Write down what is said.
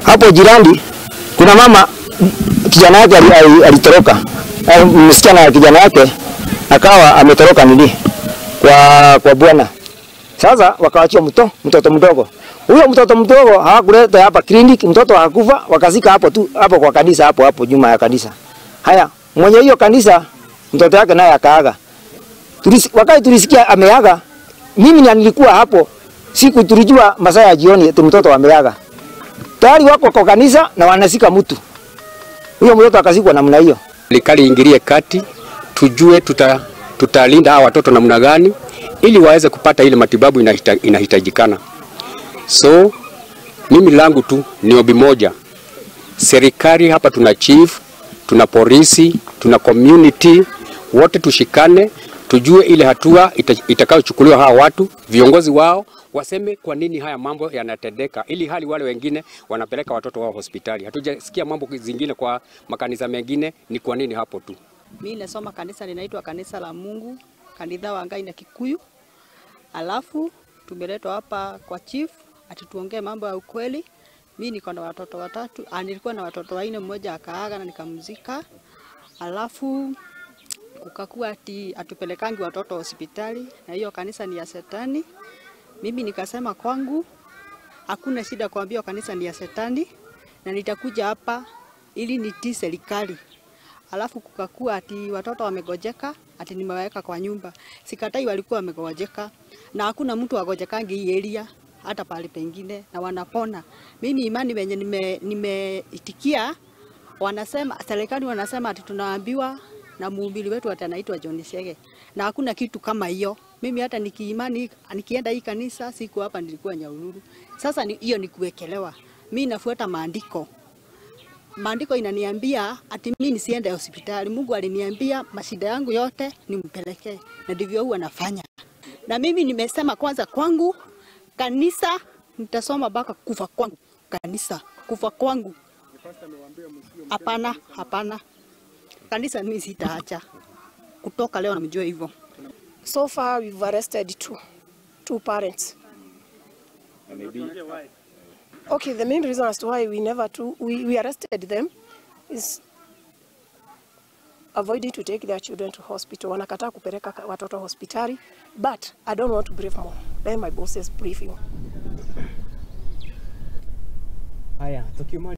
Hapo jirani kuna mama kijana yake alitoroka. Msichana ya kijana yake akawa ametoroka nini kwa bwana. Sasa wakaachia mtoto mdogo. Huyo mtoto mdogo hawakuleta hapa kliniki, mtoto hakufa, wakazika hapo tu hapo kwa kanisa hapo hapo nyuma ya kanisa. Haya, mwenye hiyo kanisa mtoto yake naye akaaga. Wakati tulisikia ameaga, mimi nilikuwa hapo, siku tulijua masaa ya jioni eti mtoto ameaga. Tayari wako kwa kanisa na wanasika mtu. Huyo mtoto akazikwa namna hiyo. Serikali ingilie kati, tujue tutalinda hawa watoto namna gani ili waweze kupata ile matibabu inahitajikana. So mimi langu tu ni ombi moja. Serikali hapa tuna chief, tuna polisi, tuna community, wote tushikane, tujue ile hatua itakayochukuliwa hawa watu, viongozi wao waseme kwa nini haya mambo yanatendeka, ili hali wale wengine wanapeleka watoto wao hospitali. Hatujasikia mambo zingine kwa makanisa mengine, ni kwa nini hapo tu? Mimi nasoma kanisa linaitwa Kanisa la Mungu, Kanitha wa Ngai na Kikuyu. Alafu tumeletwa hapa kwa chief ati tuongee mambo ya ukweli. Mimi niko na watoto watatu, nilikuwa na watoto wanne, mmoja akaaga na nikamzika. Alafu kukakuwa ati atupelekangi watoto hospitali na hiyo kanisa ni ya shetani. Mimi nikasema kwangu hakuna shida kuambia kanisa ni ya shetani na nitakuja hapa ili nitii serikali. Alafu kukakuwa ati watoto wamegojeka, ati nimewaweka kwa nyumba. Sikatai walikuwa wamegojeka na hakuna mtu agojekangi hii area hata pale pengine na wanapona. Mimi imani wenye nimeitikia, wanasema serikali wanasema ati tunaambiwa na mhubiri wetu anaitwa John Shege na hakuna kitu kama hiyo. Mimi hata nikiimani nikienda hii kanisa siku hapa nilikuwa Nyahururu. Sasa hiyo ni kuwekelewa. Mimi nafuata maandiko. Maandiko inaniambia ati mimi nisiende hospitali. Mungu aliniambia mashida yangu yote nimpelekee, na ndivyo huwa nafanya. Na mimi nimesema kwanza kwangu kanisa nitasoma mpaka kufa kwangu. Kanisa kufa kwangu. Hapana, hapana. Kanisa mimi sitaacha. Kutoka leo namjua hivyo. So far we've arrested two parents. Okay, the main reason as to why we never we arrested them is avoiding to take their children to hospital. Wanakataa kupeleka watoto hospitali, but I don't want to brief more. Let my bosses brief you. Haya, tukimaliza.